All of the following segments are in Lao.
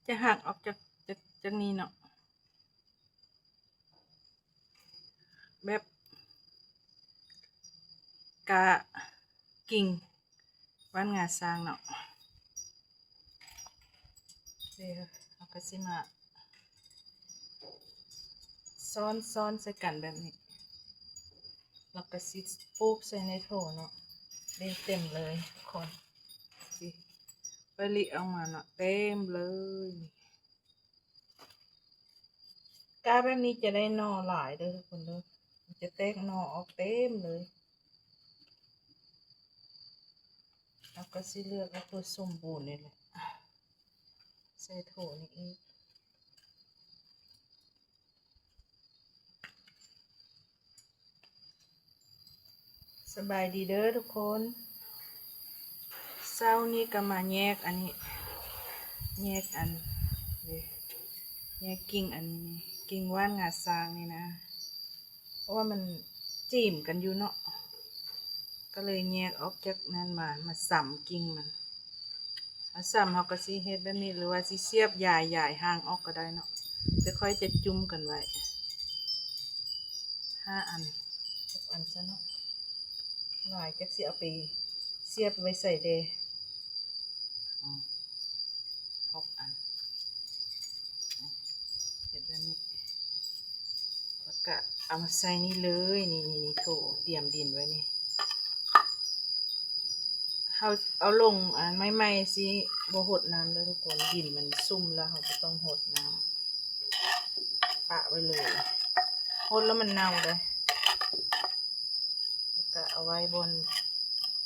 ຈະຫັກອອກຈາກ ຈາກ ຈາກນີ້ເນາະ ແບບກະກິ່ງຫວ່ານງາຊ້າງເນາະ. ເດ ເຮົາກະຊິມາຊ້ອນໆ ໃສ່ກັນແບບນີ້ ແລ້ວກະຊິປູກໃສ່ໃນໂຖເນາະ ເດ ເຕັມເລີຍທຸກຄົນ ຊິປະລິອອກມາເນາະ ເຕັມເລີຍ. ກ້າແບບນີ້ຈະໄດ້ໜໍ່ຫຼາຍເດີທຸກຄົນເດີ ມັນຈະແຕກໜໍ່ອອກເຕັມເລີຍ. ເຮົາກະຊິເລືອກເອົາຕົວສົມບູນນີ້ແຫຼະ ໃສ່ໂຖນີ້ອີກ. ສະບາຍດີເດີທຸກຄົນ ເຊົ້ານີ້ກະມາແຍກອັນນີ້ ແຍກອັນ ແຍກກິ່ງອັນນີ້ ກິ່ງຫວ່ານງາຊ້າງນີ້ນະ ເພາະວ່າມັນຈີມກັນຢູ່ເນາະ ກະເລີຍແຍກອອກຈາກນັ້ນມາ ມາສຳກິ່ງມັນ. ເຮົາສຳ ເຮົາກະຊິເຮັດແບບນີ້ ຫຼືວ່າຊິສຽບຢາຍ ຢາຍຮ່າງອອກກະໄດ້ເນາະ ແຕ່ຂ້ອຍຈະຈຸ້ມກັນໄວ້ຫ້າອັນ ຫົກອັນຊະເນາະ ຫຼາຍຈັກຊິເອົາໄປສຽບໄວ້ໃສແດ່. ອືມ ຫົກອັນ ເຮັດແບບນີ້ ແລ້ວກະເອົາມາໃສ່ນີ້ເລີຍ ນີ້ໆໆ ໂຖຕຽມດິນໄວ້ນີ້ ເຮົາເອົາລົງອັນໃໝ່ໆ ຊິບໍ່ຫົດນ້ຳເດີທຸກຄົນ ດິນມັນຊຸ່ມແລ້ວ ເຮົາບໍ່ຕ້ອງຫົດນ້ຳ ປະໄວ້ເລີຍ ຫົດແລ້ວມັນເນົ່າເດ້. ແລ້ວກະເອົາໄວ້ບ່ອນ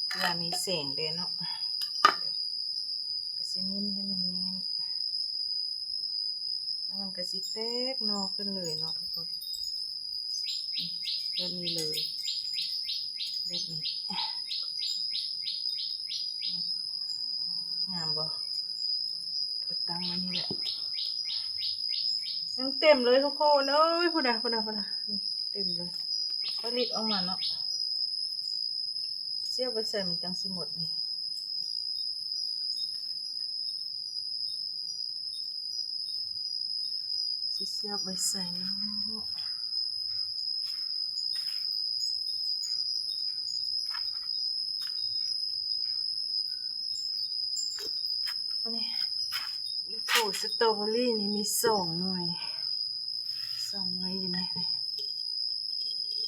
ທີ່ວ່າມີແສງແດ່ເນາະ ກະຊິເນັ້ນໃຫ້ມັນແໜ້ນ ແລ້ວມັນກະຊິແຕກໜໍ່ຂຶ້ນເລີຍເນາະທຸກຄົນ ແບບນີ້ເລີຍ ແບບນີ້ ງາມບໍ່? ໄປຕັ້ງໄວ້ນີ້ແຫຼະ ຍັງເຕັມເລີຍທຸກຄົນເອີຍ ພຸ້ນນະ ພຸ້ນນະ ພຸ້ນນະ ນີ້ເຕັມເລີຍ ຂ້ອຍລິດອອກມາເນາະ ສຽບໄວ້ໃສມັນຈັ່ງຊິໝົດນີ້ ຊິສຽບໄວ້ໃສເນາະ. ນີ້ ມີໂຖສະຕໍເບີຣີນີ້ມີສອງໜ່ວຍ ສອງໜ່ວຍຢູ່ໃນນີ້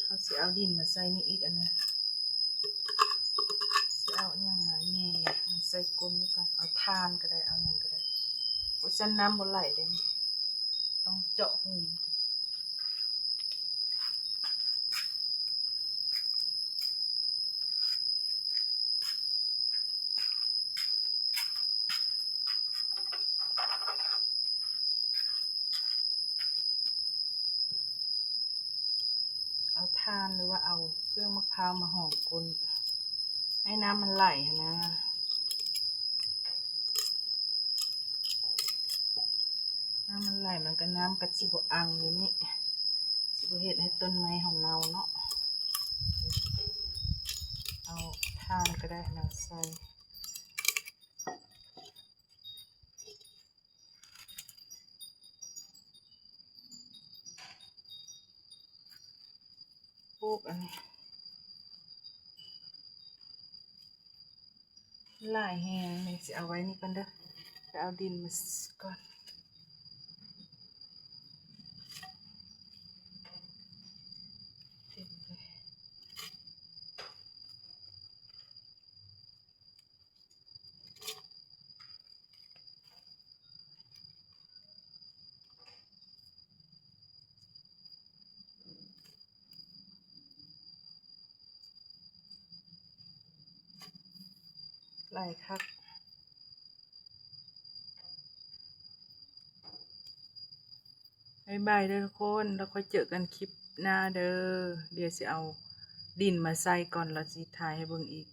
ເຮົາຊິເອົາດິນມາໃສ່ນີ້ອີກອັນໜຶ່ງ ຊິເອົາຫຍັງມາແຫຍ່ ມາໃສ່ກົ້ນນີ້ກ່ອນ ເອົາຖ່ານກະໄດ້ ເອົາຫຍັງກະໄດ້ ໂອ້ ຊັ້ນນ້ຳບໍ່ໄຫຼເດ້ນີ້ ຕ້ອງເຈາະຮູ ເອົາຖ່ານ ຫຼືວ່າເອົາເປືອກໝາກພ້າວມາຮອງກົ້ນ ໃຫ້ນ້ຳມັນໄຫຼຫັ້ນນະ ນ້ຳມັນໄຫຼ ມັນກະ ນ້ຳກະຊິບໍ່ອັ່ງຢູ່ນີ້ ຊິບໍ່ເຮັດໃຫ້ຕົ້ນໄມ້ເຮົາເນົ່າເນາະ ເອົາຖ່ານກະໄດ້ມາໃສ່. ປູກອັນນີ້ ຫຼາຍແຮງ ແມ່ຊິເອົາໄວ້ນີ້ກ່ອນເດີ ໄປເອົາດິນມາກ່ອນ. ຫຼາຍຄັກ. ບາຍບາຍເດີທຸກຄົນ ແລ້ວຄ່ອຍເຈີກັນຄລິບໜ້າເດີ. ດຽວຊິເອົາດິນມາໃສ່ກ່ອນ ແລ້ວຊິຖ່າຍໃຫ້ເບິ່ງອີກ.